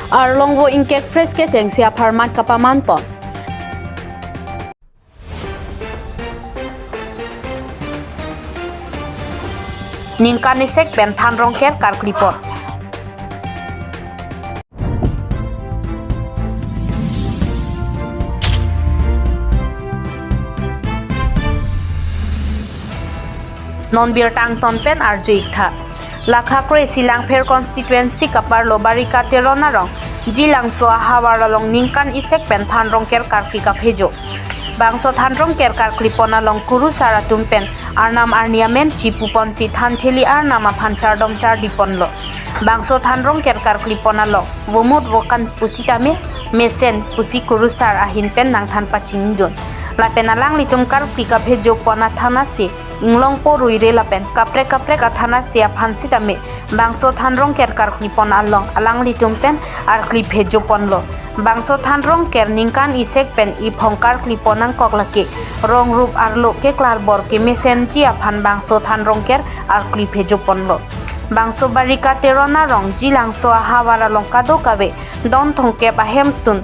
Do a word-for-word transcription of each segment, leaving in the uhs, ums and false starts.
Arlongvo ingkek fresh kechengsi apharman kapamanpon. Ningkan isek pen than rongker karklipon. Non birta angton pen arju-iktha. Lakha kre-isi Langpher constituency kaparlo Barika Teron arong Jilangso ahavar along ningkan isek pen than rongker karkli kaphejo. Bangso than rongker karklipon along kurusar atum pen arnam arni amen chipuponsi than theli arnam aphan chardom chardiponlo. Bangso than rongker karklipon along vomut vokan pusitame mesen pusi kurusar ahin pen nangthan pachinidun. Lapen alanglitum karkli kaphejopon athan ase inglongpo ruire lapen kaprek kaprek athan ase aphan sitame bangso than rongker karklipon along alanglitum pen arkli phejoponlo. Bangso than rongker ningkan isek pen iphong karklipon angkok lake rong rup arlo keklarbor kemesenji aphan bangso than rongker arkli phejoponlo. Bangso Barika Teron arong Jilangso ahavar along kadokave don thomkep ahemtun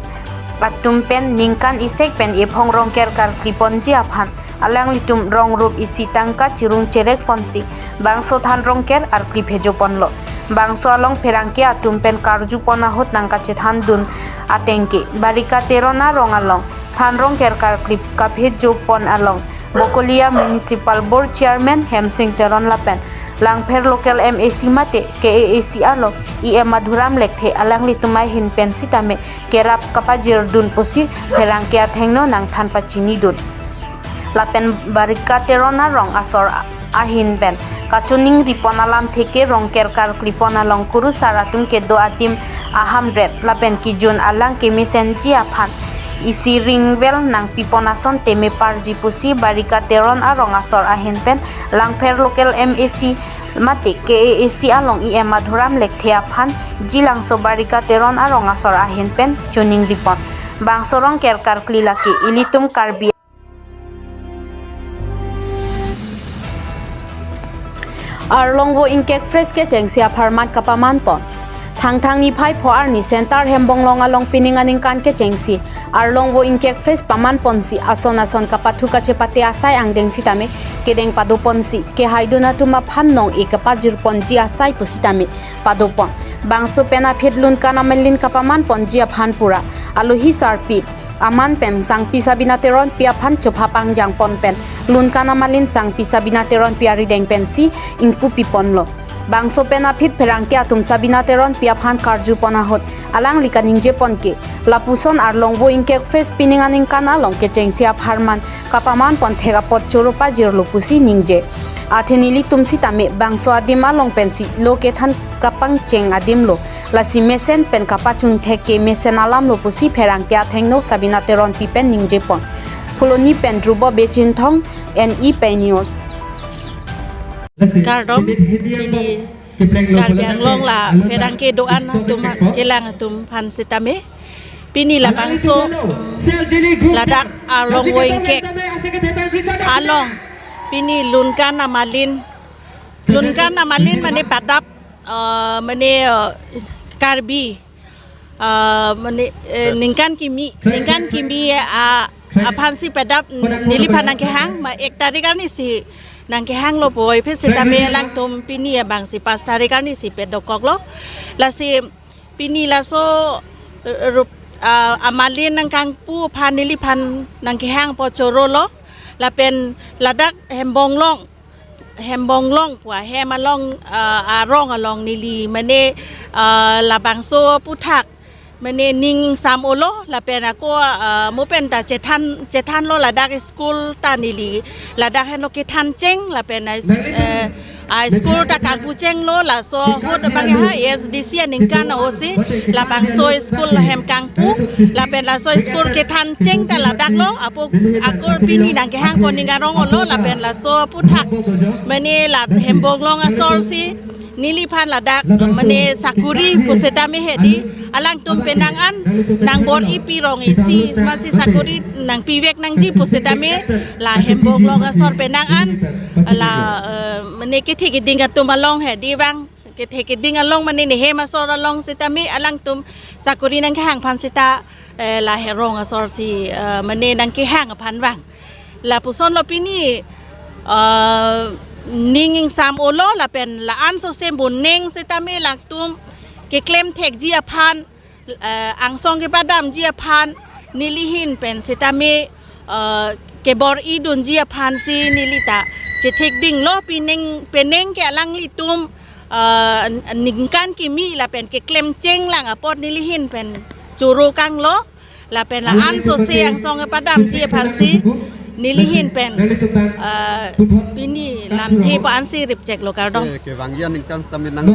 atum pen ningkan isek pen iphong rongker karkliponji aphan alanglitum rong rup isi tangka chirung cherekponsi bangso than rongker arkli phejoponlo. Bangso along pherangke atum pen karjupon ahut nangkachethandun atengke Barika Teron arong along than rongker karkli kaphejopon along Bokolia Municipal Board Chairman Hemsing Teron lapen Langpher local M A C mate K A A C arlo E M Madhuram Lekthe alanglitum ahin pen sitame kerap kapajirdun pusi pherangke athengno nangthan pachinidun. Lapen Barika Teron arong asor ahin pen kachiningripon alamthe ke rongker karklipon along kurusar atum kedo adim ahamret lapen kejun alang kemesenji aphan isi ringvel nangpipon asonte meparji pusi Barika Teron arong asor ahin pen Langpher local M A C mate K A A C along E M Madhuram Lekthe aphan Jilangso Barika Teron arong asor ahin pen chiningripon. Bangso rongker karkli lake ilitum Karbi Arlongvo ingkek fresh kechengsi apharman kapamanpon. Thangthang niphai pho arni Center Hembonglong along pining aningkan kechengsi Arlongvo ingkek fresh pamanponsi ason ason kapathu kachepate asai angdeng sitame kedeng padoponsi kehaidun atum aphan nong-e kapajirponji asai pusitame padopon. Bangso pen aphi Lunkan Amalin kapamanponji aphan pura alohi sarpi aman pen sangpi Sabina Teronpi aphan chopha pangjangpon pen Lunkan Amalin sangpi Sabina Teronpi arideng pensi ingpupiponlo. Bangso pen aphi pherangke atum Sabina Teronpi aphan karjupon ahut alangli kaningjepon ke lapuson Arlongvo ingkek fresh pining aningkan along kechengsi apharman kapamanpon thek apot choro pajirlo pusi ningje. Athe nelitum sitame bangso adim along pensi lo kethan kapangcheng adimlo. Lasi mesen pen kapachun thek ke mesen alamlo pusi pherangke athengno Sabina Teronpi pen ningjepon. Phuloni pen Dhrubo Bey Chinthong, N E Pei News. Kardom, pini Karbi Anglong la pherangke do-an atum kelang atum aphan sitame. Pini labangso, mm, ladak Arlongvo ingkek along pini Lunkan Amalin, Lunkan Amalin mane padap, eh, mane, eh, Karbi, eh, mane, eh, ningkan kimi, ningkan kimi, eh, a-, aphansi padap neliphan nangkehang, ma ek tarik arnisi nangkehanglo puvoiphit sitame alangtum pini abangsi pas tarik arnisi padokoklo. Lasi pini laso, eh, rup, ah, Amalin nangkangpu aphan neliphan nangkehang apot chorolo. Lapen ladak Hembonglong, Hembonglong pu ahem along, ah, arong along neli mane, ah, labangso aphuthak mane ning sam-olo lapen ako, ah, mo pen ta chethan, chethanlo ladak school ta neli ladak henlo kethan cheng lapen, ah, is-, eh, ah, school ta kangpu chenglo laso ahut abang ha A S D C aningkan O C labangso school hem kangpu lapen laso school kethan cheng ta ladaklo apo ako pini nangkehangpon ning arong-olo lapen laso aphuthak mane la Hembonglong asor si neliphan ladak mane sakuri pusitame hedi alangtum penang an nangbor-ipi rong isi masi sakuri nangpivek nangji pusitame la Hembonglong asor penang an la, eh, mane kethe keding atum along hedi bang kethe keding along mane nehem asor along sitame alangtum sakori nangkehang aphan seta, eh, la herong asor si, eh, mane nangkehang aphan vang. Lapuson lo pini, eh, ning ingsam olo lapen la-an sose moning sitame latum keklem thekji aphan, eh, angsong kepadamji aphan nelihin pen sitame, eh, kebor-i dunji aphan si neli ta chethek dinglo, penang penang ke alanglitum, eh, ningkan kimi lapen keklem chenglang apot nelihin pen choro kanglo lapen la-an sose angsong kepadamji aphan si nelihin pen, eh, pini lamthe pa ansi ripcheklo, kardom. Oke, kevangji aningkan sitame nang